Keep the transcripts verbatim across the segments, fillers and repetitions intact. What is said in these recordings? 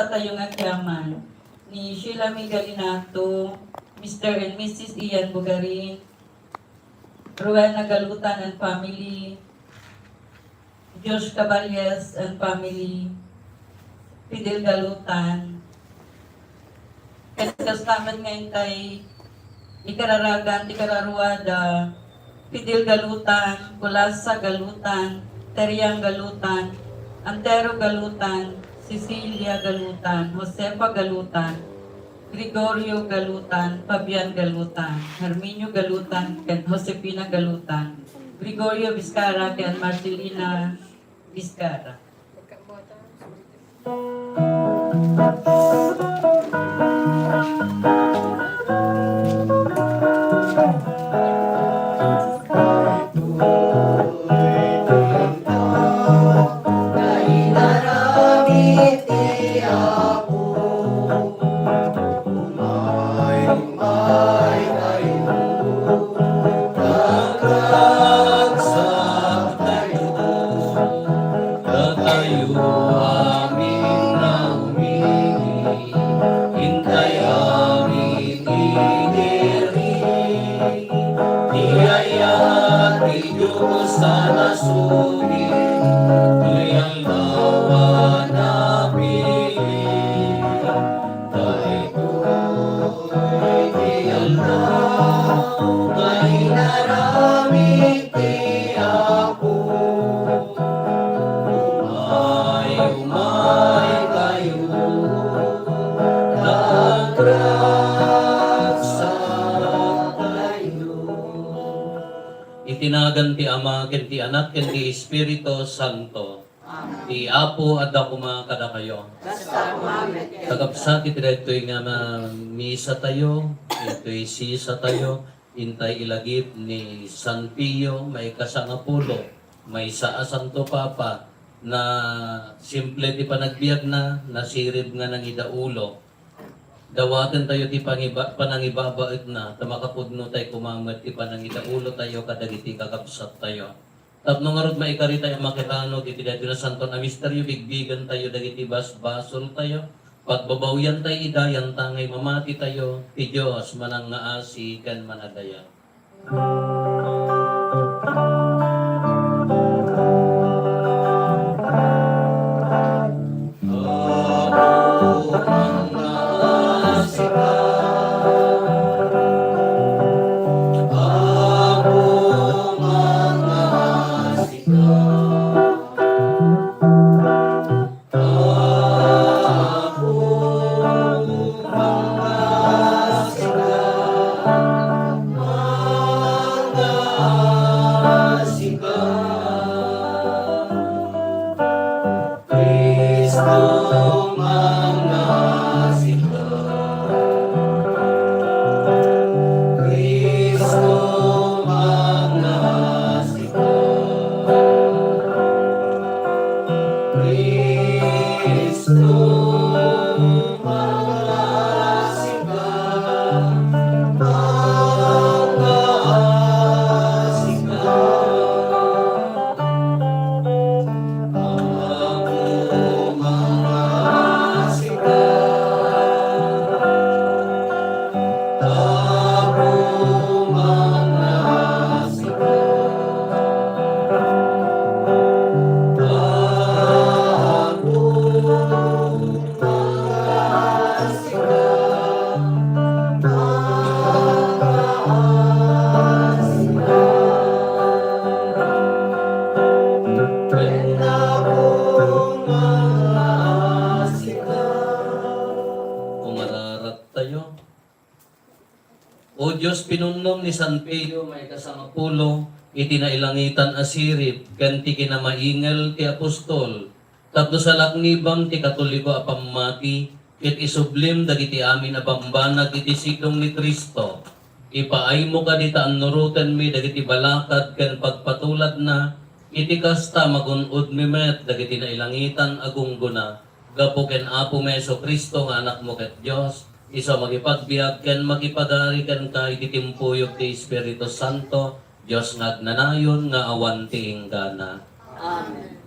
tayo nga agyaman ni Sheila May Galinato, Mister and Missus Ian Bugarin, Rowena Galutan and family, Josh Caballes and family, Fidel Galutan. Kaskas naman nga intay ikararagan ti kararuada, Fidel Galutan, Culasa Galutan, Teriang Galutan, Antero Galutan, Cecilia Galutan, Josefa Galutan, Gregorio Galutan, Fabian Galutan, Herminio Galutan, ken Josefina Galutan, Gregorio Vizcarra, ken Marcelina Vizcarra. Datayo amin nga umili, intay amin ti diri. Ti ayat ti Dios a nasugid, ti aldaw a napili. Daytoy ti aldaw nga inaramid ti Apo. Umay, umay kayo, agraksak kayo. Iti nagan ti Ama, ken ti Anak, ken ti Espiritu Santo. Amen. Ti Apo adda koma kadakayo. Kasta koma met kenka. Kakabsat, iti daytoy nga ma-, misa tayo, iti sisa tayo, intay ilagip ni San Pio maikasangapulo, maysa a Santo Papa, na simple ti panagbiagna, nasirib nga nangidaulo. Dawaten tayo ti pangiba-, panangibabaetna, ta makapudno tayo koma met ti panangidaulo tayo kadagiti kakabsat tayo. Tapno ngarud maikari tayo a makirano iti daytoy nasanton a misterio, bigbigen tayo dagiti basbasol tayo, pagbabawian tayo ida, yantangay mamati tayo, ti Dios manangngaasi ken manadaya. Cristo, mangngasika. Cristo, mangngasika. Cristo, mangngasika. Mangngasika. Apo, mangngasika. Apo, mangngasika. Apo, mangngasika. Umararat tayo. O Dios, pinunnom ni San Pio maikasangapulo iti nailangitan a sirib ken ti kinamaingel ti apostol, tapno salaknibam ti katoliko a pammati ket isublim dagiti amin a bambanag iti sidong ni Cristo. Ipaaymo kadi ta annurotenmi dagiti balakad ken pagpatuladna, iti kasta, magun-odmi met dagiti nailangitan a gunggona. Gapu ken Apomi Jesu-Cristo nga Anakmo ket Dios, isu a makipagbiag ken makipagari kenka iti timpuyog ti Espiritu Santo, Dios nga agnanayon nga awan ti inggana. Amen.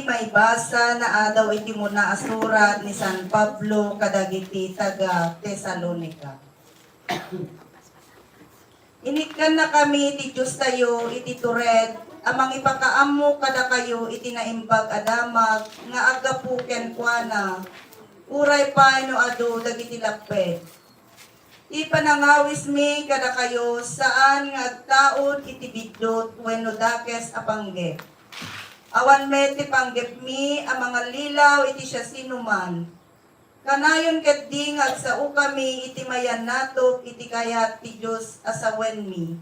Maibasa nga adda iti umuna a surat ni San Pablo kadagiti taga-Tesalonica. Inikkannakami ti Diostayo iti tured a mangipakaammo kadakayo iti naimbag a damag nga aggapu kenkuana, uray pay no adu dagiti lapped. Ti panangawismi kadakayo saan nga agtaud iti biddut wenno dakes a panggep. Awan met ti panggepmi a mangallilaw iti siasinoman. Kanayon ketdi nga agsaokami iti mayannatog iti kayat ti Dios a sawenmi.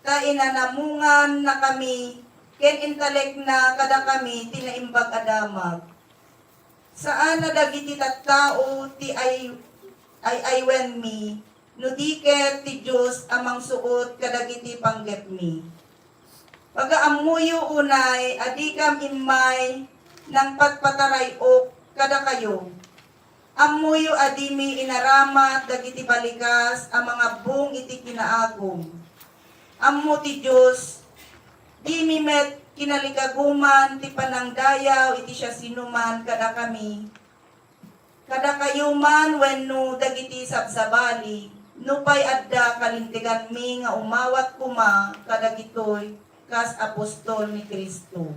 Ta inanamongannakami ken intalekna kadakami ti naimbag a damag. Saan a dagiti tattao ti ay-, ay-aywenmi, no di ket ti Dios a mangsuot kadagiti panggepmi. Pagaammoyo unay a dikam immay nangpatpataray-ok kadakayo. Ammoyo a dimi inaramat dagiti balikas a mangabbong iti kinaagum. Ammo ti Dios, dimi met kinalikaguman ti panangdayaw iti siasinoman kadakami, kadakayo man wenno dagiti sabsabali, nupay adda kalinteganmi nga umawat koma kadagitoy kas apostol ni Cristo.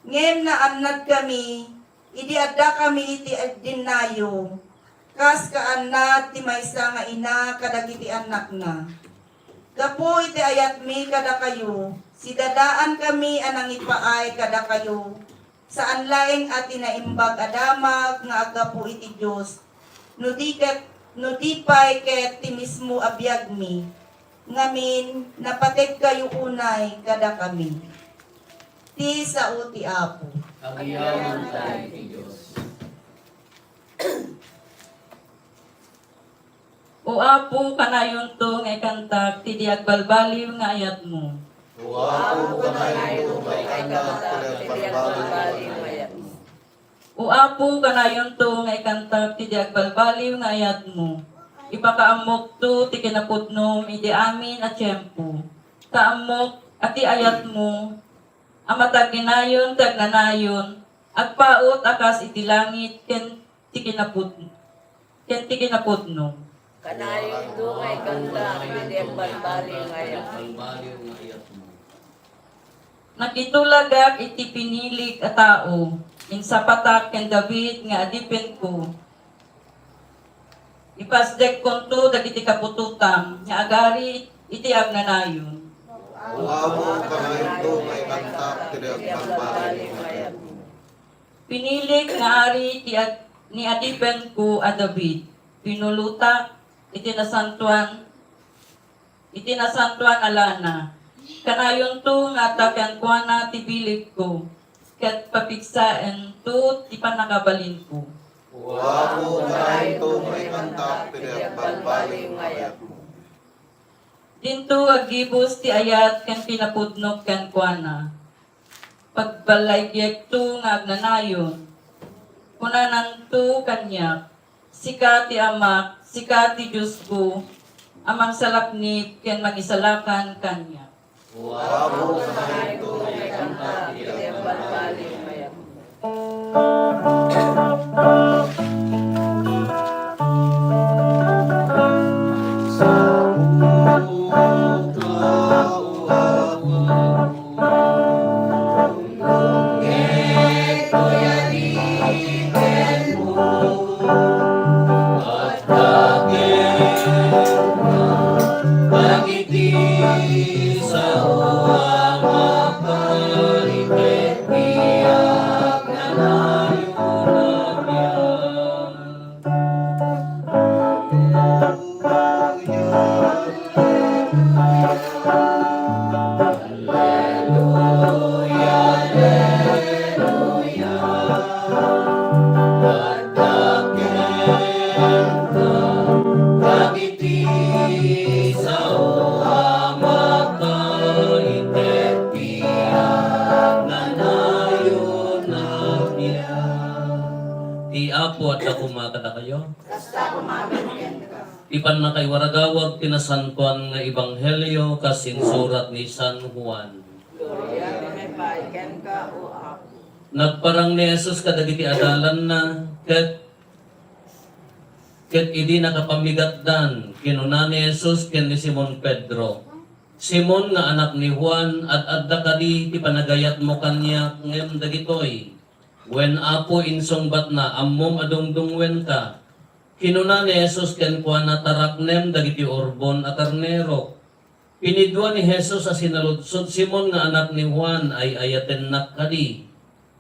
Ngem naannadkami idi addakami iti agdennayo, kas kaannad ti maysa nga ina kadagiti annakna. Gapu iti ayatmi kadakayo, sidadaankami a nangipaay kadakayo, saan laeng a ti naimbag a damag nga aggapu iti Dios, no di ket, no di pay ket ti mismo a biagmi, ngamin, napategkayo unay kadakami. Ti sao ti Apo. Agyamankami ti Dios. O Apo, kanayonto nga ikantak ti di agbalbaliw nga ayatmo. O Apo, kanayonto nga ikantak ti di agbalbaliw nga ayatmo. O Apo, kanayonto nga ikantak ti di agbalbaliw nga ayatmo. Ipakaammokto ti kinapudnom idi amin a tiempo. Ta ammok a ti ayatmo a mataginayon ti agnanayon, agpaut a kas iti langit ken ti kinapud-, ken ti kinapudno. Kanayonto nga ikantak ti di agbalbaliw nga ayatmo. Nakitulagak iti pinilik a tao, insapatak ken David nga adipenko. Ipasdekkonto dagiti kaputotam nga agari iti agnanayon. O Apo, kanayonto nga ikantak ti di agbalbaliw nga ayatmo. Pinilik nga ari ti ad-, ni adipenko a David. Pinulotak iti nasantoan, iti nasantoan a lana. Kanayonto nga adda kenkuana ti bilikko, ket papigsaento ti pannakabalinko. O Apo, kanayonto nga ikantak ti di agbalbaliw nga ayatmo. Dinto aggibus ti ayat ken kinapudnok kenkuana. Pagballaygekto nga agnanayon. Kunananto kaniak, "Sika ti Amak, sika ti Diosko, a mangsalaknib ken mangisalakan kaniak." O Apo, kanayonto nga ikantak ti agbalbaliw nga ayatmo. Ti Apo adda koma kadakayo. Kasta koma met kenka. Ti pannakaiwaragawag ti nasantoan nga ebanghelio kas insurat ni San Juan. Gloria ken pay kenka, O Apo. Nagparang ni Jesus kadagiti adalanna, ket, ket idi nakapamigatdan, kinuna ni Jesus ken ni Simon Pedro, "Simon nga anak ni Juan, ad-adda kadi ti panagayatmo kaniak ngem dagitoy? Wen, Apo, insungbatna, ammom a dungdungngoenka." Kinuna ni Jesus kenkuana, "Taraknem dagiti urbon a karnerok." Pinidua ni Jesus a sinaludsod, "Simon nga anak ni Juan, ay-ayatennak kadi?"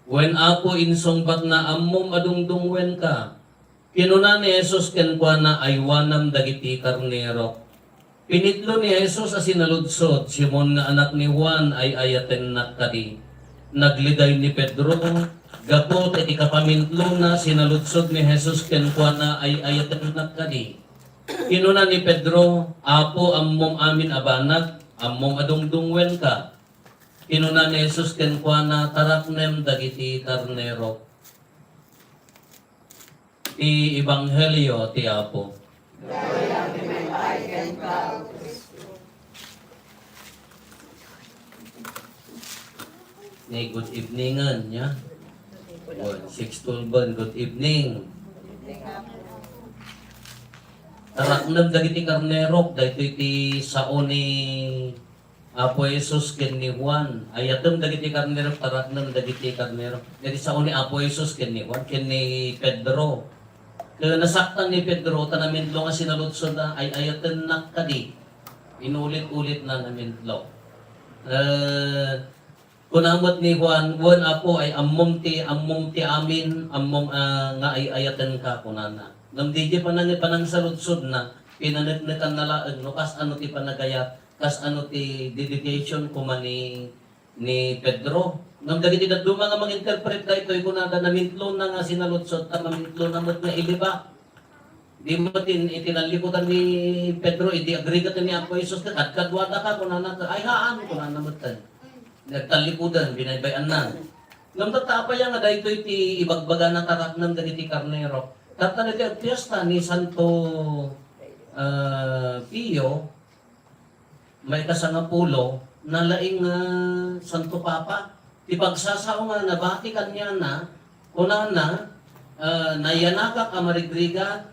"Wen, Apo," insungbatna, "ammom a dungdungngoenka." Kinuna ni Jesus kenkuana, "Aywanam dagiti karnerok." Pinitlo ni Jesus a sinaludsod, "Simon nga anak ni Juan, ay-ayatennak kadi?" Nagliday ni Pedro, gapu ta iti kapamintlona, sinaludsod ni Jesus kenkuana, "Ay-ayatennak kadi?" Kinuna ni Pedro, "Apo, ammom amin a banag, ammom a dungdungngoenka." Kinuna ni Jesus kenkuana, "Taraknem dagiti karnerok." Ti Ebanghelio ti Apo. Ni good eveningan, ya. Good, six twelve, good evening. Taraknem dagiti karnerok, daytoy ti sao ni Apo Jesus ken ni Juan. "Ayatem dagiti karnerok, taraknem dagiti karnerok." Dagiti sao ni Apo Jesus ken ni Juan, ken ni Pedro. Ket nasaktan ni Pedro, ta namintlo nga sinaludsodna, "Ay-ayatennak kadi?" Inulit-ulitna namintlo. Eh, Kuna met ni Juan, "Wen, Apo, ay ammom ti, ammom ti amin, ammom, ah, nga ay-ayatenka," kunana. Ngem diay panang-, panangsaludsodna, pinaneknekanna laeng no kasano ti panagayat, kasano ti dedication koma ni, ni Pedro. Ngem dagiti dadduma nga manginterpret daytoy, kunada, "Namintlona nga sinaludsod, ta mamintlona met nga iliba." Di met in-, iti nallikudan ni Pedro, idi agrigat ni Apo Jesus, "Kadkaduadaka," kunana, "Ay, haan," kunana metten. Nagtallikudan, binaybay-anna. Ngem tatta, apay nga daytoy ti ibagbagana, "Taraknem dagiti karnero"? Tatta, dagiti agfiesta ni Santo, ah, Pio, maikasangapulo, nalaing nga Santo Papa. Ti pagsasao nga nabati kaniana, kunana, ah, "Nayanakak a marigrigat,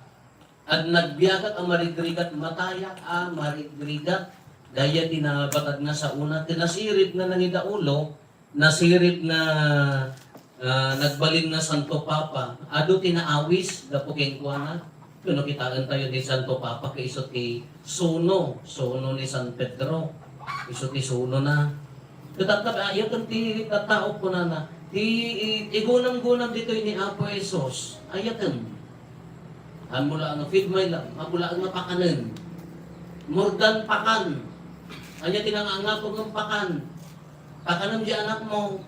ad-, nagbiagak a marigrigat, matayak a marigrigat." Dayta ti nabatad nga saona, ken nasirib nga nangidaulo, nasirib nga, ah, nagbalin nga Santo Papa, adu ti naawis gapu kenkuana. Kuno, kitaentayo ni Santo Papa ket isu ti suno, suno ni San Pedro. Isu ti sunona. Ket tatta, ayaten ti tattao, kunana. Ti i-, igunam-gunam ditoy ni Apo Jesus. Ayaten. Ammom laeng nga, "Feed my lambs." Ammom laeng nga pakanen. More than pakan. Ania ti nangangako nga pakan? Pakanem ti anakmo.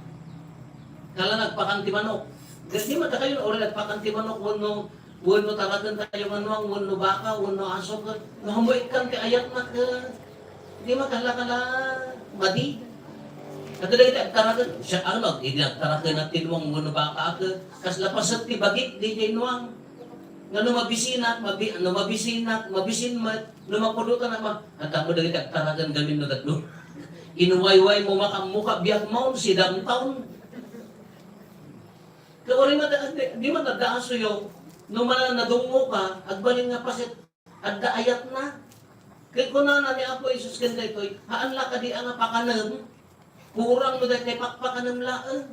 Kala nagpakan ti manok. Di, di man dakayo, uray nagpakan ti manok, wenno, wenno tarakentayo nga nuang, wenno baka, wenno aso, ket no hambuikan ti ayatna, ket di man kala, kala madi. Ket dagiti agtaraken, siak, ano, idi agtaraken ti nuang wenno baka, ket kasla paset ti bagik, diay nuang. Nga no mabisinak, mabi-, no mabisinak, mabisin met, no mapudotan a ma-, adda met dagiti agtaraken gamin no daddo. Inuwayway mo, makammuka, biag maon, sidamtaon. Ket uray met, di, di man adda asuyo, no mana-, nadungngoka, agbalin nga paset, adda ayatna. Ket kunana ni Apo Jesus ken daytoy, "Haan la kadi a nga pakanem?" Kurang no daytoy pakpakanem laeng.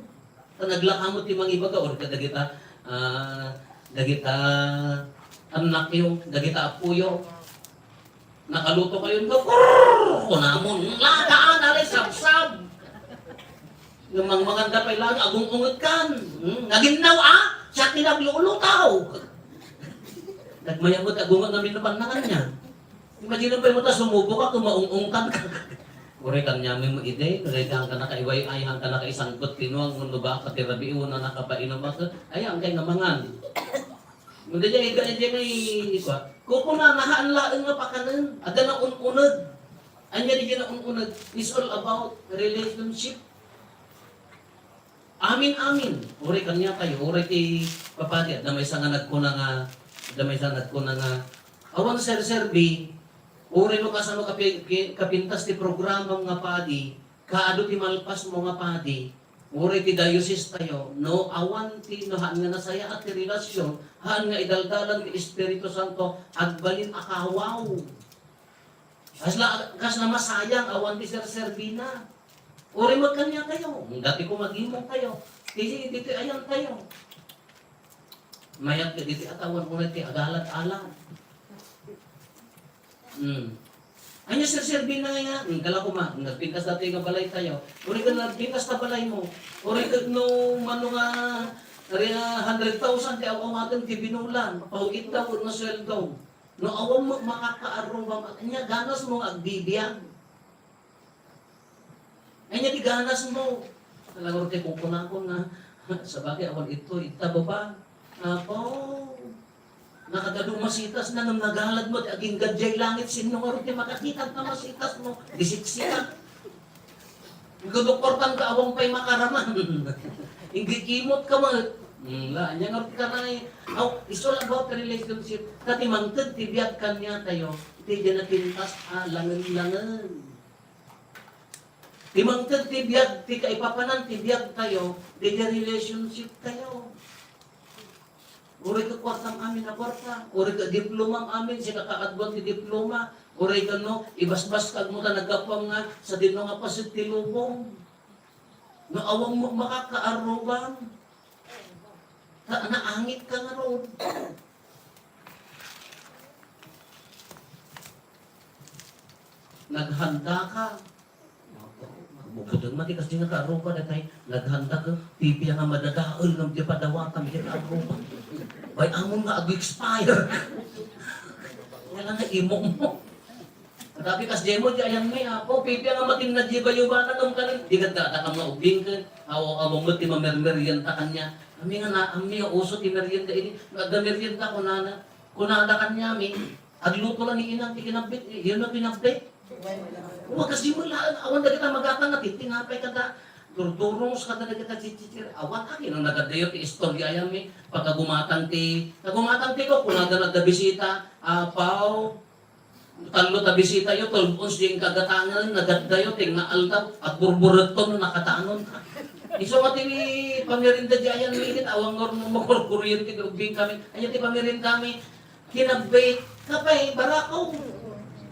Ta naglaka met ti mangibaga, or kadagita, ah, dagita annakyo, dagita appoyo. Nakaluto kayo, "Kurr!" kunamon, "Lakaan, aray sabsab!" Nga mangmanganda pay laeng, agung-ungetkan. Hmm, naginnaw, ah? Siak ti naglulutaw. Nagmayat met agunget ngamin no pannakanian. Imagine pay mo ta sumubo ka, kumaung-ungtan ka. Uray kaniamin mo idi, uray ka, haan ka nakaiway-ay, haan ka nakaisangpet ti nuang, wenno baka ti rabii, wenno nakapainom ka, ay, angkay nga mangan. Ngem daydiay, daydiay nga i-, ikua, kukuna, haan laeng nga pakanen, adda naun-uneg. Ania daydiay naun-uneg? It's all about relationship. Amin-amin. Uray kaniatayo, uray ti papadi, adda maysa nga nagkuna nga, adda maysa nga nagkuna nga, "Awan serserbi, uray no kasano kapi-, ki-, kapintas ti programam nga padi, kaadu ti malpasmo nga padi, Uray ti diocese tayo, no awan ti, no haan nga nasayaat ti relasyon, haan nga idaldalan ti Espiritu Santo, agbalin a kawaw. Kasla, kasla masayang awan ti serserbina. Uray met kaniatayo, dati ko magimong tayo. Ti, ditoy ayan tayo. Mayat ka ditoy atawan, uray ti agalad-alad. Hmm. Anya serserbina nga, hmm, kala ko ma, nagpintas dati nga balay tayo. Uray ka nagpintas ta balay mo. Uray ka no mano nga, ria, hundred thousand ti aw-awaten ti binulan. Paw-it daw no sweldo. No awan mo makakaarrubam, anya ganas mo nga agbibiag. Anya ti ganas mo? Talaga ti kukunakon nga, sabagay, awan ito, ita baba. Apo, nakadado masitas na, nang nagalad mo, ti agingga diay langit, sino nga ti makakita ta masitas mo? Disiksika. Gudok kortan ka, awan pay makaraman. Inggikimot ka mo. Hmm, la, anya nga ti kanay. Aw, it's all about relationship. Ta ti mangted ti biag kaniatayo, ti diay napintas a langen-langen. Ti mangted ti biag, ti kaipapanan ti biag tayo, daydiay relationship tayo. Uray ka kuartam amin a kuarta, uray ka diplomam amin, sika kaaduan ti diploma, uray ka no, ibasbas ka agmo ta naggapuam nga, sadino nga paset ti lubong. No awan mo makakaarrubam, ta naangit ka ngarud. Naghanda ka. Bukod matikas di nga kaaruba, datay, naghanda ka. Pipia nga madadael ngem ti padawatam, di kaaruba. Bay, amon nga ag-expire. Wala nga imo mo. Tapi kas demo, di ayan mi, apo, pipia nga matin na di bayubana, ngem kanin, di ka dada ka nga ubing ka. Aw, aw, mo ti mamermerian ta kanya. Ami nga na, ami nga uso ti merienda ini. Nga merienda ko nana. Kunada kaniami, agluto la ni inang ti kinabbit, eh, yun ang kinabbit. Wa, kas di mo laeng, awan dagita magatang nga tinapay kada, durdurong sa kada dagita chichichir. Awan, akin ang nagadayo ti istorya yan, eh. Pagkagumatang ti, kagumatang ti ko, kunada na da bisita, apaw, tallo ta bisita yo, twelve ounce di kagatangan, nagaddayo, ti nga aldaw, agburburetton, nakatanon. Isu nga ti pamirinda di ayan, minit, awan nga rin mo kurkuryente, ubing kami. Anya ti pamirinda mi, Kinabbit ka pay, barako.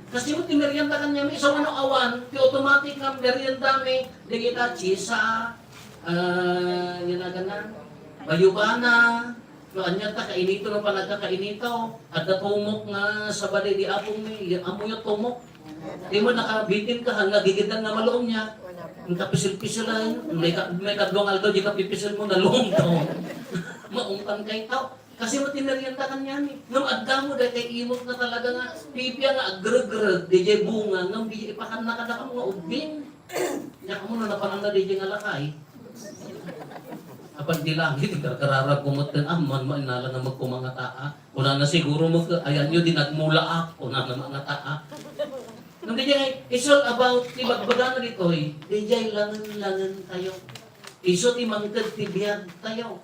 Kasi mo ti merienda kaniami, isu nga no awan, ti automatic nga merienda mi, dagita, chisa, ah, yan na gana, bayubana, no, anya ta, kainito, no, panagkakainito, adda tumok nga sabali di apong mi, ya, amo yung tumok. Di mo nakabitin ka, hanga gigitan nga maluom niya. Ang kapisil-pisilan, may ka-, may kadwang aldaw, di kapipisil mo, naluom to. Maungtan kay tao. Kasi mo tinarian ta kaniami. Ngem adda mo, daytay imot na talaga nga, pipia nga agregreg, dijay bunga, ngem dijay ipakan na kadakam nga ubbing. Nya kamo na napanan na dijay nga lakay. Apan di langit, ikarkararag ko met ken amman, mainala nga magkumangataa. Kunana siguro met, ayan yo, di nagmulaak. Kunana mangataa. Ngem dijay, it's all about, ti bagbagana ditoy, dijay langen-langen tayo. Isu ti mangted ti biag tayo.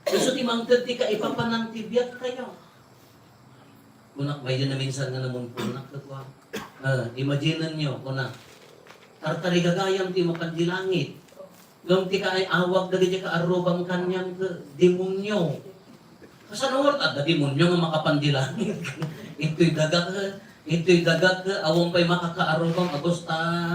Isu ti mangted ti kaipapanan ti biag tayo. Kunak, mayda na minsan nga namumpunak, kakua. Ah, imagine nyo, kuna, tartarigagayam ti mapan di langit. Ngem ti kaay awag dagiti kaarrubam kaniam ket demonio. Kasano nga adda demonio nga makapan di langit? Itoy daga ket, itoy daga ket, awan pay makakaarrubam, agus ta,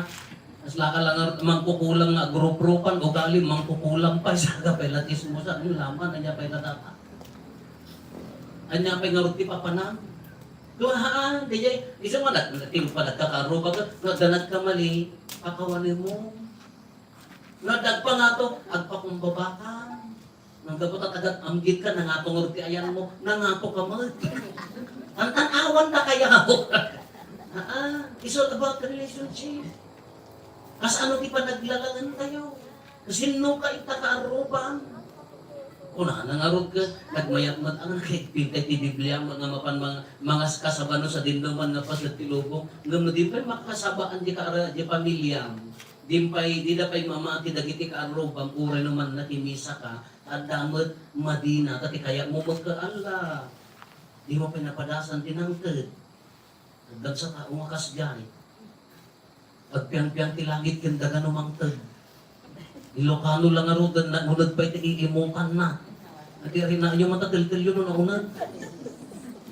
kas laka lang mangkukulam nga agrup-rupan, ugali, mangkukulam pay, saka pay latismo sa, ano laman, anya pay nadata. Anya pay ngarud ti papanam. Dua, haan, dijay, isu nga nag-, nagtimpa, nagkakaarruba ka, nga danag ka mali, pakawanen mo. Nga dagpa nga to, agpakumbaba ka. Nang gapu ta tagat-amgid ka, nangato ngarud ti ayan mo, nangato ka met. Tan-tan-awan da kaya ako. Haan, it's all about relationship. Kasano ti panaglalangen tayo? Sinno ka ita kaarruban? Kunana ngarud ket, nagmayat met ang nakaigbingkay ti Biblia nga mapan mang-, mangaskasaba no sadinoman nga paset ti lubong. Ngem no di pay makasabaan di kaara-, di pamiliam, di pay, dida pay mamati dagiti kaarrubam, uray no manna ti misa ka, adda met madina, ta ti kayatmo met ket Allah. Di mo pay napadasan ti nangted. Agdansa tao nga kasdiay. Agpiangpiang ti langit ken daga no mangted. Ilocano la ngaruden, nauneg pay ti iimutanna. Adi, arinayo man ta teltelyo no nauneg.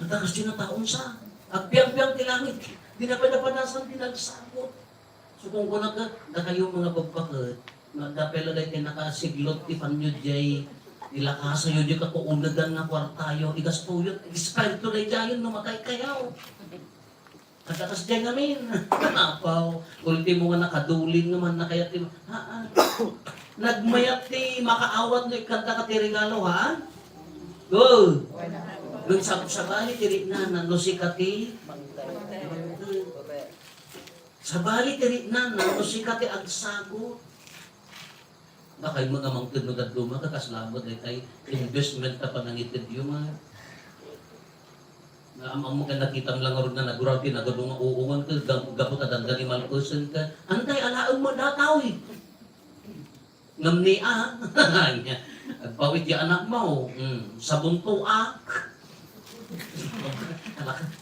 Adda kasdiay nga tao sa. Agbiangbiang ti langit. Di na pay napadasan ti nagsagot. So, kunkunaka, dakayo mga babbaket, nga adda pay la daytoy nakasiglot ti panyo diay, ilakasayo diay kakuunegan nga kuartayo, igastoyo, expire to daydiayen no matay kayo. Adda kasdiay ngamin. Apaw, ultimo nga nakadulin nga man nakayat ti, haan. Nagmayat ti makaawat no ikkanta ka ti regalo, ha? Go! Nung sab-, sabali ti riknana, no sika ti, sabali ti riknana, no sika ti agsagot. Dakay met nga mangted no dadduma, kakas lamet daytay investment ta panangitedyo nga. Nga am-, ammo ken nakitam la ngarud nga naguraw ti nagadu nga uungan ka, gam-, gapu ta dandani malpesen ka. Antay, alaem mo dataw, eh. Ngem ni a, agpawid ya anak mo, mm, sabunto a.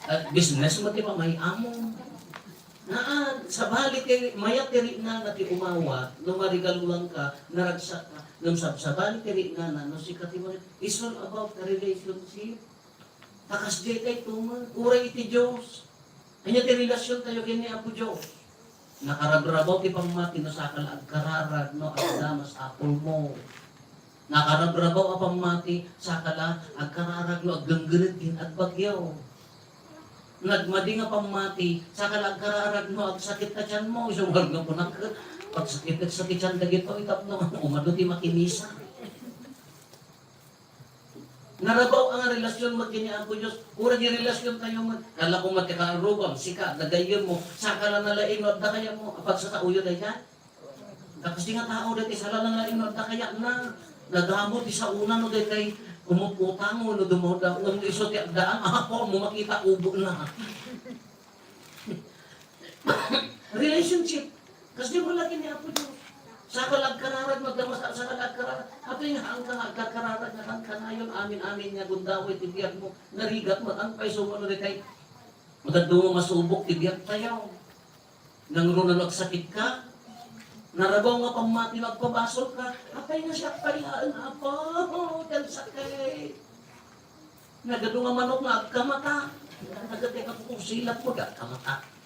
Ah, business mo ti pamay-amo. Naa, sabali ti mayat ti riknana ti umawat, no marigaluan ka, naragsak ka, ngem sab-, sabali ti riknana, no sika ti mayat. It's all about the relationship. Ta kasdiay daytoy met, uray iti Dios. Ania ti relasion tayo ken ni Apo Dios? Nakarabrabaw ti pammati no saka la agkararag no adda masapulmo. Nakarabrabaw a pammati, saka la agkararag no aggenggened ti agbagyo. Nagmadi nga pammati, saka la agkararag no agsakit ta tianmo. Isu nga kunak, pagsakit, agsakit tian dagitoy tapno umadu ti makinisa. Narabaw a nga relasion met ken ni Apo Dios, uray di relasion tayo met. Kala ko met ti kaarrubam, sika, dagayyem mo, saka la nalaing no adda kayat mo, apagsasaoyo dayta. Dakasi nga tao dayta, sala na laeng no adda kayatna. Nadamo ti saona no daytay umut-utang no dumawdaw, ngem isu ti agdaan, apo mo makita ubo na. Relationship. Kasdi mo lagi ni Apo Dios. Saka la agkararag, magdamas, saka la agkararag. Ato yung haang ka nga agkararag, nga haang kanayon, amin-amin nga gundaway ti biag mo, narigat mo, ang paiso mo, no, daytay. Magadu mo masubok ti biag tayo. Nangruna no agsakit ka, narabaw nga pammati no agpabasol ka, apay nga siak pay laeng, Apo, ti agsakit. Nagadu nga manok nga agkamata. Nagadu nga kukusilat mo, agkamata.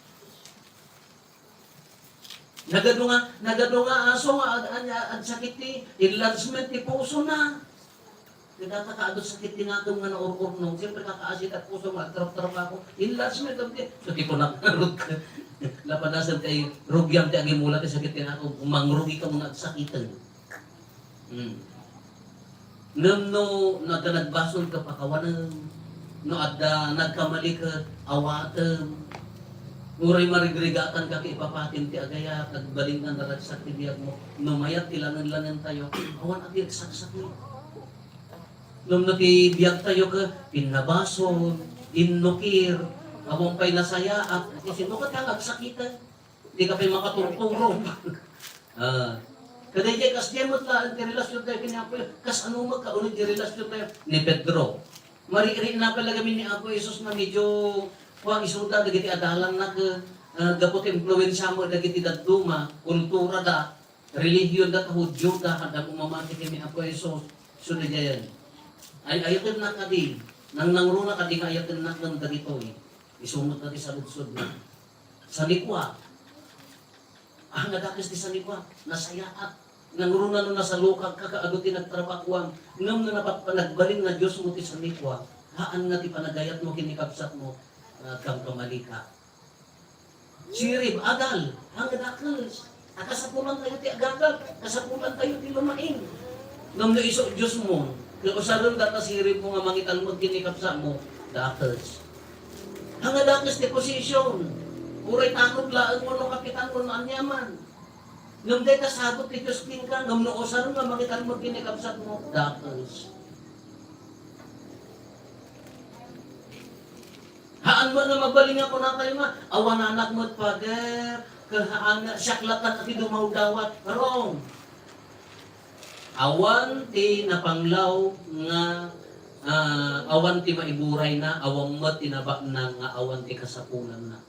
Nagadu nga, nagadu nga aso nga ag-, ag-, agsakit ti enlargement ti puso na. Kadata ka, adu sakit ti nakem nga naur-urno. Siyempre, kakaasi ta puso, magtrap-trap ako. Enlargement of the, so, ti kunak, ngarud ka. Lapadasan kay rugiam ti agimula ti sakit ti nakem. Mangrugi ka mo nga agsakiten. Hmm. Ngem no, no adda nagbasol ka, pakawanem. No adda nagkamali ka, awatem. Uray marigrigatan ka ket ipapatim ti agayat, agbalin nga naragsak ti biag mo. No mayat ti langen-langen tayo, awan a ti agsaksak. Ngem no ti biag tayo ket pinnabasol, innukir, awan pay nasayaat, ket sino ket nga agsakiten? Dika pay makaturturog. Ah. Kadaydiay, kasdiay met laeng ti relasion tayo ken ni Apo Dios. Kasano met kauneg ti relasion tayo ni Pedro? Marikrik na pala kami ni Apo Jesus nga medyo, kua, isuda dagiti adalanna ket, ah, gapu ti impluensia mo dagiti dadduma, kultura da, relihion da, ta Judio da, adda mamati ken ni Apo Jesus. Sunigayan. Ay, ayaten na kadi, nang nangruna kadi nga ayaten na ngem dagitoy. Isu met na ti saludsodna. Sanikua. Ah, nadakes ti sanikua. Nasayaat. Nangruna no nasalukag ka, kaadu ti nagtrabahoam. Ngem no napat-, nagbalin nga Dios mo ti sanikua, haan nga ti panagayat mo ken ni kabsat mo, ah, agkamkamali ka. Sirib, adal, ang dakes. A, kasapulan tayo ti agadal, kasapulan tayo ti lumaing. Ngem no isu Dios mo, ket usaren data sirib mo nga mangitalmed ken ni kabsat mo, dakes. Ang dakes ti position. Uray tanod laeng wenno kapitan wenno aniaman. Ngem dayta sagot ti Dios kenka, ngem no usaren nga mangitalmed ken ni kabsat mo, dakes. Haan met nga mabalin nga kunatayo nga, awananak met, Father, ket haan nga siak latta ti dumawdawat. Wrong. Awan ti napanglaw nga, ah, awan ti maiburayna, awan met ti nabaknang nga awan ti kasapulanna.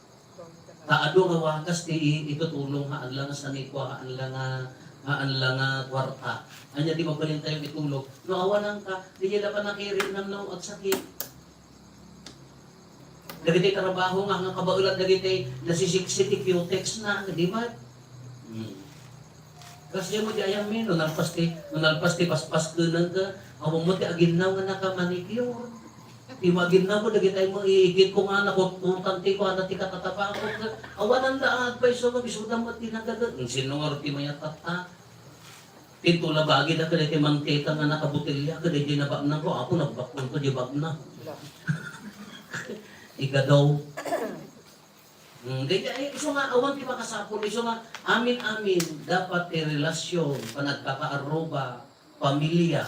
Ta adu nga wagas ti i-, itutulong, haan la nga sanikua, haan la nga, Haan la nga kuarta. Ania ti mabalintayo itulog? No awanan ka, diay la pannakairimnam no agsakit. Dagiti trabaho nga, nga kabaelan dagiti nasisiksik ti cutex na, di ba? Hmm. Kasdiay met diay amin, no nalpas ti, no nalpas ti paspaskenanka, awan met ti aginnaw nga naka-manicure. Ti maginnaw ko, dagiti ay mo iigit ko nga nakutkutan ti kuana ti katatabako. Awanan da agpayso nga bisuda met ti nagaget. Sino nga ti mayatatta? Ti tula bagi da kadagiti mantika nga nakabotelya, kadagiti nabaknang ko, Apo, nagbaknang ko, di bagna. Ikadaw. Hmm, di, ay, isu nga, awan ti makasapul, isu nga, amin-amin, dapat ti relasyon, panagkakaarruba, pamilya,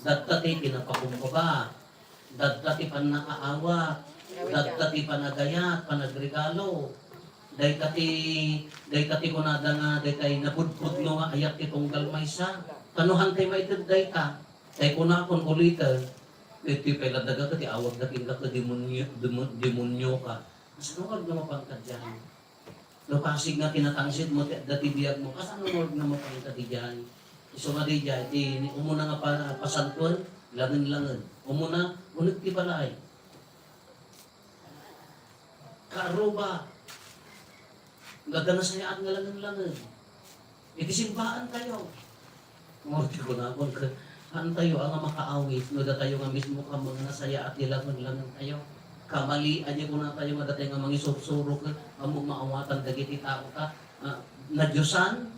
dadta ti kinapakumbaba, dadta ti pannakaawat, dadta ti panagayat, panagregalo, dayta ti, dayta ti kunada nga, daytay nabudbudno nga ayat ti tunggal maysa. Kano hantay maited dayta? Tay kunakon uliten, iti pay la daga ket ti awagda kenka ket demonio, demo-, demonio ka. Kasano nga agna mapan ka diay? No pasig nga kinatangsit mo ti adda ti biag mo, kasano nga agna mapan ka diay? Isu nga diay, ti ni umuna nga pa-, pasantoen, langen-langen. Umuna, uneg ti balay. Kaarruba. Nga adda nasayaat nga langen-langen. Iti simbaantayo. Ngem ti kunakon ket, haantayo a nga makaawis no datayo nga mismo a mga nasayaat ti langen-langentayo. Kamalian ti kunatayo nga datay nga mangisursuro ket ammom maawatan dagiti tao ta, ah, nadiosan?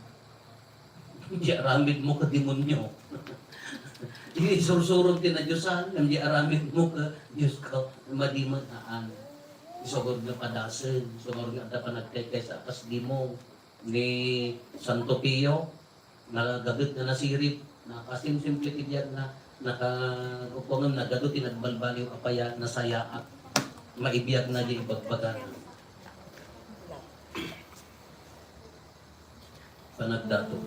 Di aramidmo ket demonio. Iti isursurom ti nadiosan, ngem di aramidmo ket Dios ka, madi met, haan. Isu nga padasen, isu nga adda panagkaykaysa a kas demo ni Santo Pio, nagaget nga nasirib, nakasimsimple ti biagna, naka-, upongen nagaget ti nagbalbaliw a paya-, nasayaat, maibiagna diay ibagbagana. Panagdato.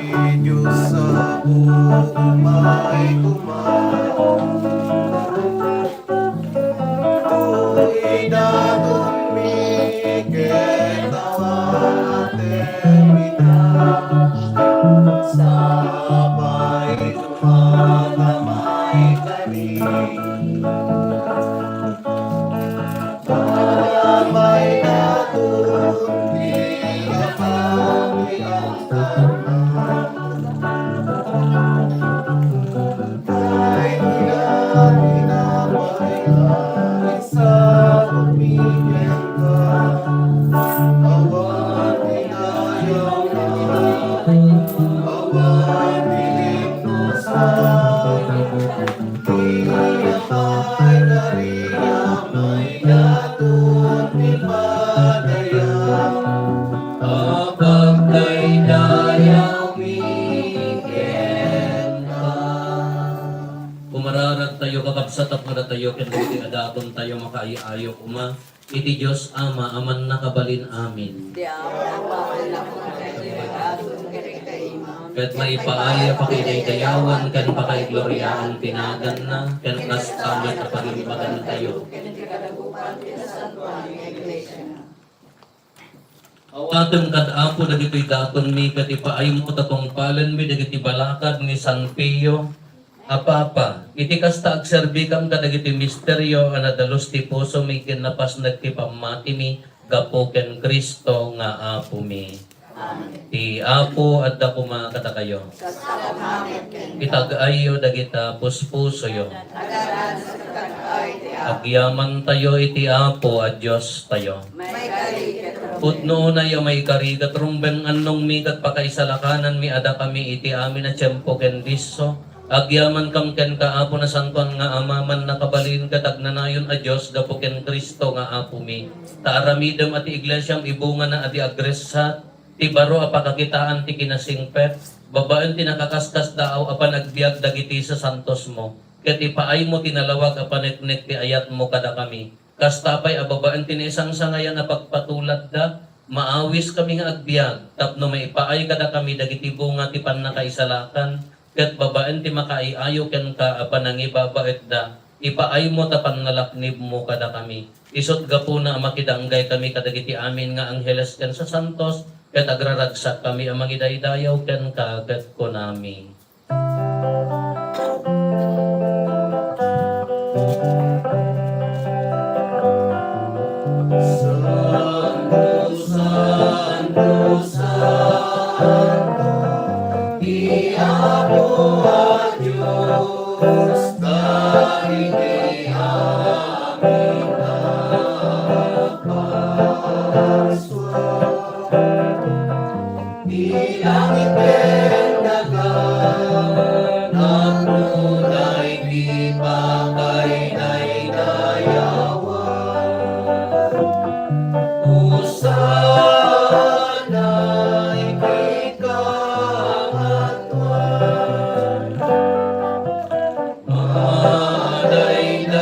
Ti Dios a buo may tumaw. Toy datonmi ket awan a termina. Sapay tumakamay kami. Ti apay kari amay daton ti padayaw, a pagdaydayawmi kenka. Kumararagtayo, kakabsat, tapno datayo ken dagiti datontayo makaay-ayo koma. Iti Dios Ama a mannakabalin amin. Ti Ama a mannakabalin amin. Ket maipaay a pakidaydayawan ken pakaigloriaan ti naganna, ken kasta met a pagimbagantayo. Awatem kad Apo dagitoy datonmi, ket ipaaymo ta tungpalenmi dagiti balakad ni San Pio, a Papa, iti kasta agserbikam kadagiti misterio a nadalus ti pusomi ken napasnek ti pammatimi gapu ken Cristo nga Apomi. Amen. Ti Apo adda koma kadakayo. Kasla met kenka. Itag-ayyo dagita puspusoyo. Agyamantayo iti Apo a Diostayo. Maikari ket rumbeng. Pudno unay a maikari ket rumbeng, annongmi ket pakaisalakananmi a dakami iti amin a tiempo ken disso. Agyamankam kenka, Apo Nasantoan nga Ama, mannakabalin ket agnanayon a Dios gapu ken Cristo nga Apomi. Ta aramidem a ti iglesiam ibungana a di agressat, ti baro a pakakitaan ti kinasingpet, babaen ti nakakaskasdaaw a panagbiag dagiti sasantosmo, ket ipaaymo ti nalawag a paneknek ti ayatmo kadakami. Kasta pay a babaen ti naisangsangayan a pagpatuladda, maawiskami nga agbiag tapno maipaay kadakami dagiti bunga ti pannakaisalakan, ket babaen ti makaay-ayo kenka a panangibabaetda, Ipaaymo ta pannalaknibmo kadakami. Isut' gapuna a makidanggay kami kadagiti amin nga angheles ken sasantos, ket agraragsak kami a mangidaydayaw kenka ket kunami. Santo, santo, santo, ti Apo a Dios, dagiti amin a parsua. Ti langit ken daga, tapno daydi pakaydaydayawan. Hosanna iti kangatoan. Madaydayaw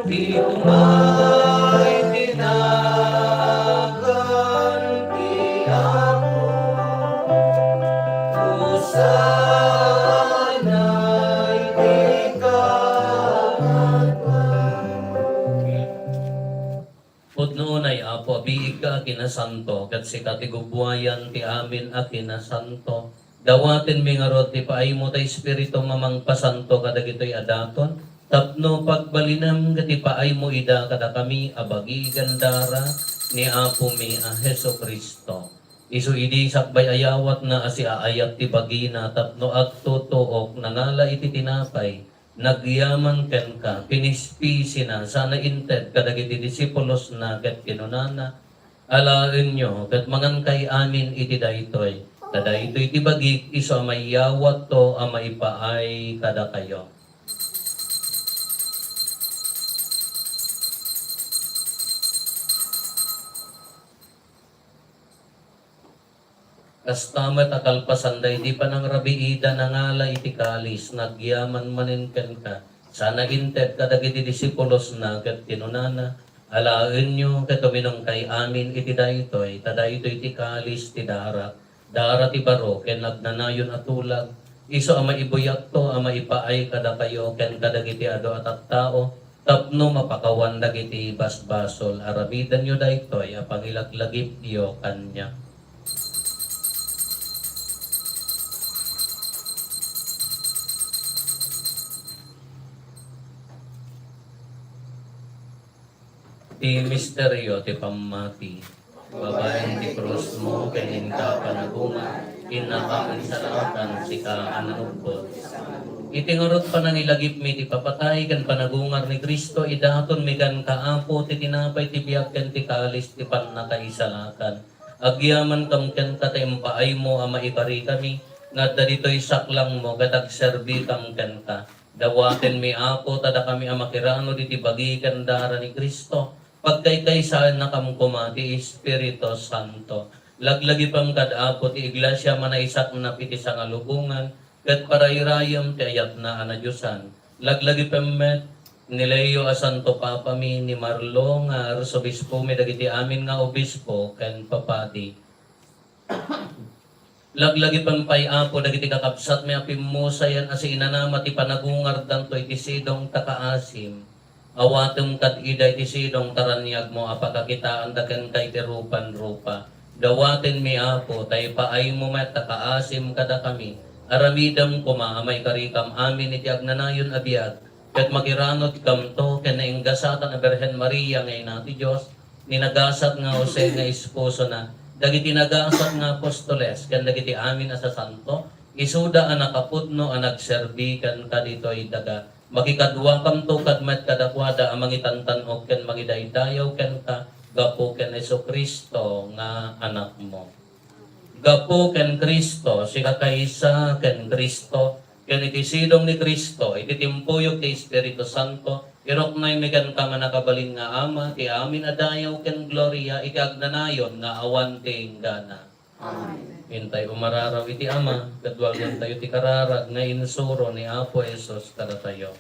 ti umay ti nagan ti Apo. Hosanna iti kangatoan. Pudno unay, Apo, a biigka a kinasanto, ket sika ti gubuayan ti amin a kinasanto. Dawatenmi ngarud ti paaymo ta Espiritum a mangpasanto kadagitoy a daton, tapno pagbalinem ket ipaaymo ida kadakami a bagi ken dara ni Apomi a Jesu-Cristo. Isu idi sakbay a yawatna a siaayat ti bagina tapno agtutuok, nangala iti tinapay, nagyaman kenka, pinispisina, sana inted kadagiti disipulosna ket kinunana, "Alaenyo ket mangankay amin iti daytoy, ta daytoy ti bagik isu a maiyawatto a maipaay kadakayo." Kasta met a kalpasan daydi panangrabiida, nangala iti kalis, nagyaman manen kenka, sana inted kadagiti disipulosna ket kinunana, "Alaenyo ket uminumkay amin iti daytoy, ta daytoy ti kalis ti darak, dara ti baro ken agnanayon a tulag, isu a maibuyatto a maipaay kadakayo ken kadagiti adu a tattao, tapno mapakawan dagiti basbasol. Aramidenyo daytoy a pangilaglagipyo kaniak." Ti misterio ti pammati. Babaen ti krusmo ken inka panagungar, innaka insalakan, sika a nanugpot. Iti ngarud panangilagipmi ti papatay ken panagungar ni Cristo, idatonmi kenka, Apo, ti tinapay ti biag ken ti kalis ti pannakaisalakan. Agyamankam kenka ta impaaymo a maikarikami nga adda ditoy saklangmo ket agserbikam kenka. Dawatenmi, Apo, ta dakami a makiranud iti bagi ken dara ni Cristo, pagkaykaysaennakam koma ti Espiritu Santo. Laglagipem kad Apo ti Iglesia a manaisaknap iti sangalubongan ket parayrayem ti ayatna a nadiosan. Laglagipem met ni Leo a Santo Papami, ni Marlo nga Arsobispomi, dagiti amin nga obispo ken papadi. Laglagipem pay, Apo, dagiti kakabsatmi a pimmusayan a siinanama ti panagungardanto iti sidong ta kaasim. Awatem kad ida iti sidong ta raniagmo a pakakitaanda kenka iti rupan rupa. Dawatenmi, Apo, ta ipaaymo met ta kaasim kadakami. Aramidem koma a maikarikam amin iti agnanayon a biag, ket makiranudkamto ken nainggasatan a Birhen Maria nga Ina ti Dios, ni nagasat nga Jose nga esposona, dagiti nagasat nga apostoles, ken dagiti amin a sasanto, isuda a nakapudno a nagserbi kenka ditoy daga. Makikaduakamto kad met kadakuada a mangitantan-ok ken mangidaydayaw kenka gapu ken Jesu-Cristo nga Anakmo. Gapu ken Cristo, sikakaysa ken Cristo, ken iti sidong ni Cristo, iti timpuyog ti Espiritu Santo, iruknoymi kenka nga nakabalin nga Ama, ti amin a dayaw ken gloria iti agnanayon nga awan ti inggana. Amen. Intay umararaw iti Ama, ket walwaltayo ti kararag nga insuro ni Apo Jesus kadatayo.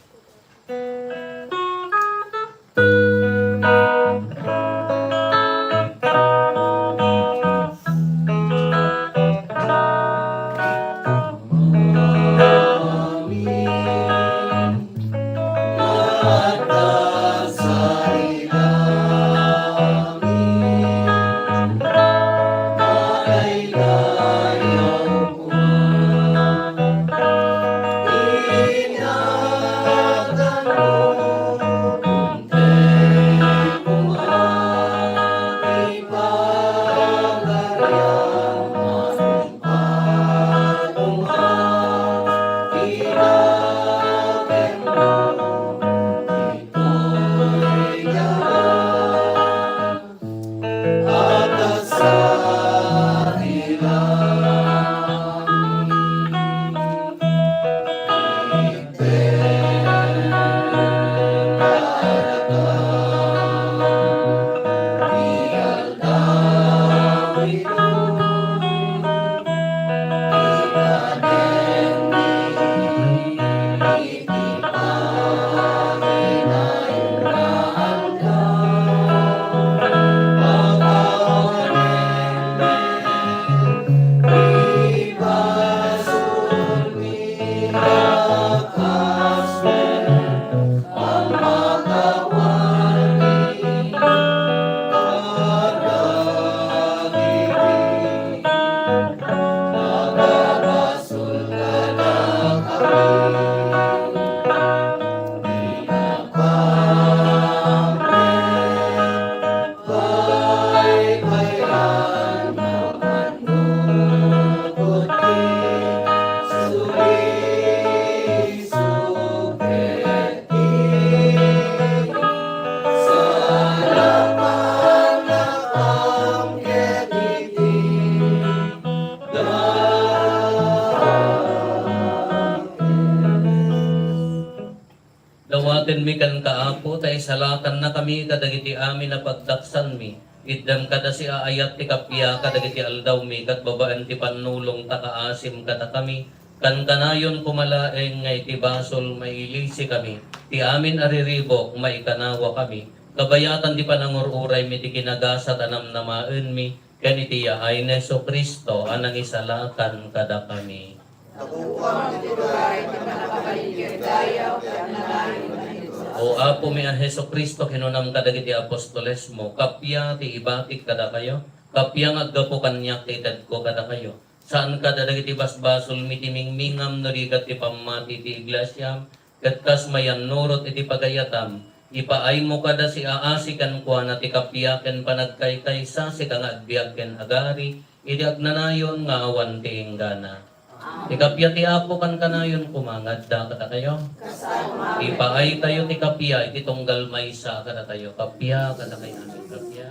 Tenmi kenka, Apo, ta isalakannakami kadagiti amin a pagdaksanmi. Itdem kada siaayat ti kappia kadagiti aldawmi, ket babaen ti pannulong ta kaasim kadakami. Kankanayon koma laeng nga iti basol, mailisikami. Ti amin a riribuk, maikanawakami. Kabayatan ti panangur-uraymi ti kinagasat a namnamaenmi, ken iti yaay ni Jesu-Cristo a nangisalakan kadakami. Gapuam iti turay ti pannakabalin ken dayaw ti agnanayon a Dios. O Apomi a Jesu-Cristo, kinunam kadagiti apostolesmo, kappia ti ibatik kadakayo, kappia nga aggapu kaniak ti itedko kadakayo. Saan kadagiti basbasolmi ti mingmingam no rigat ti pammati ti iglesiam, ket kas mayannurot iti pagayatam, ipaaymo kada siaasi kenkuana ti kappia ken panagkaykaysa, sika nga agbiag ken agari iti agnanayon nga awan ti inggana. Ti kappia ti Apo kankanayon koma nga adda kadakayo. Ipaaytayo ti kappia iti tunggal maysa kadatayo. Kappia kadakayo. Kappia.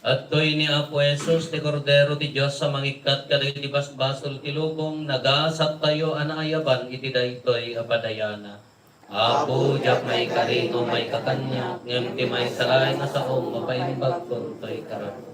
Adtoy ni Apo Jesus, ti Kordero ti Dios a mangikkat kadagiti basbasol ti lubong, nagasattayo a naayaban iti daytoy a padayana. Apo, diak maikari nga umayka kaniak, ngem ti maysa laeng a saom, mapaimbagko toy kararua.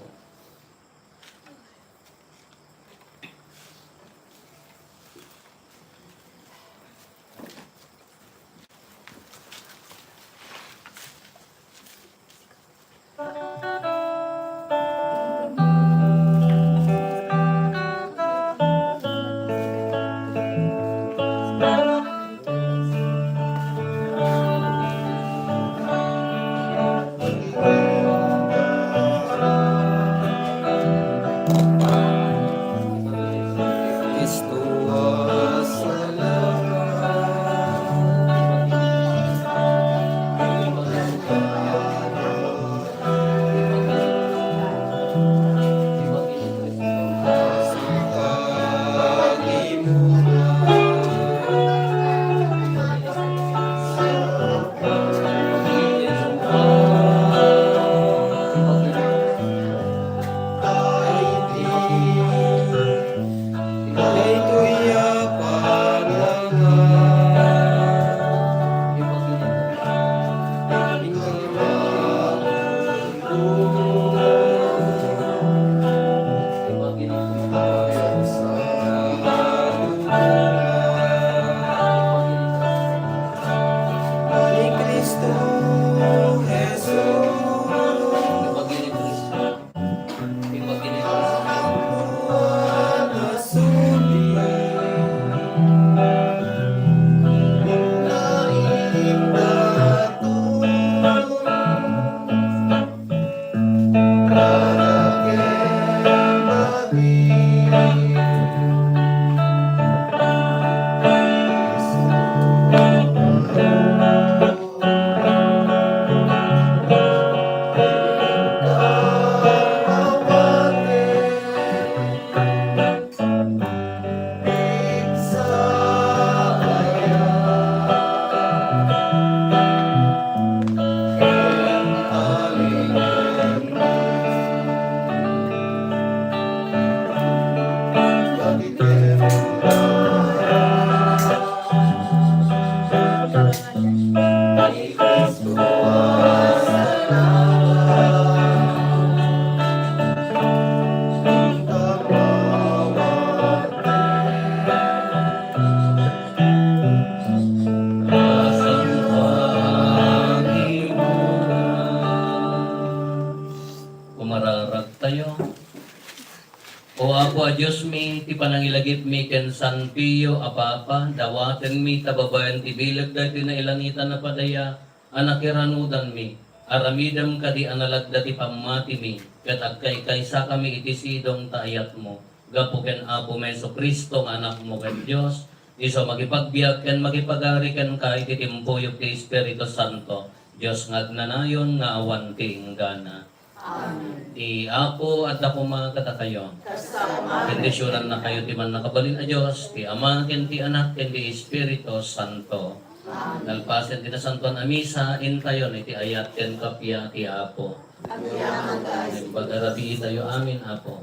Mararagtayo. O Apo a Diosmi, ti panangilagipmi ken San Pio a Papa, dawatenmi ta babaen ti bileg daytoy nailangitan a padaya a nakiranudanmi. Aramidem kadi a nalagda ti pammatimi, ket agkaykaysakami iti sidong ta ayatmo. Gapu ken Apomi a Jesu-Cristo nga Anakmo ken Dios, isu a makipagbiag ken makipagari kenka iti timpuyog ti Espiritu Santo, Dios nga agnanayon nga awan ti inggana. Amen. Ti Apo adda koma kadakayo. Bendisyonannakayo ti Mannakabalin a Dios, ti Ama, ken ti Anak, ken ti Espiritu Santo. Amen. Nalpasen ti Nasantoan a Misa, intayon iti ayat ken kappia ti Apo. Amen. Imbag a rabiitayo amin, Apo.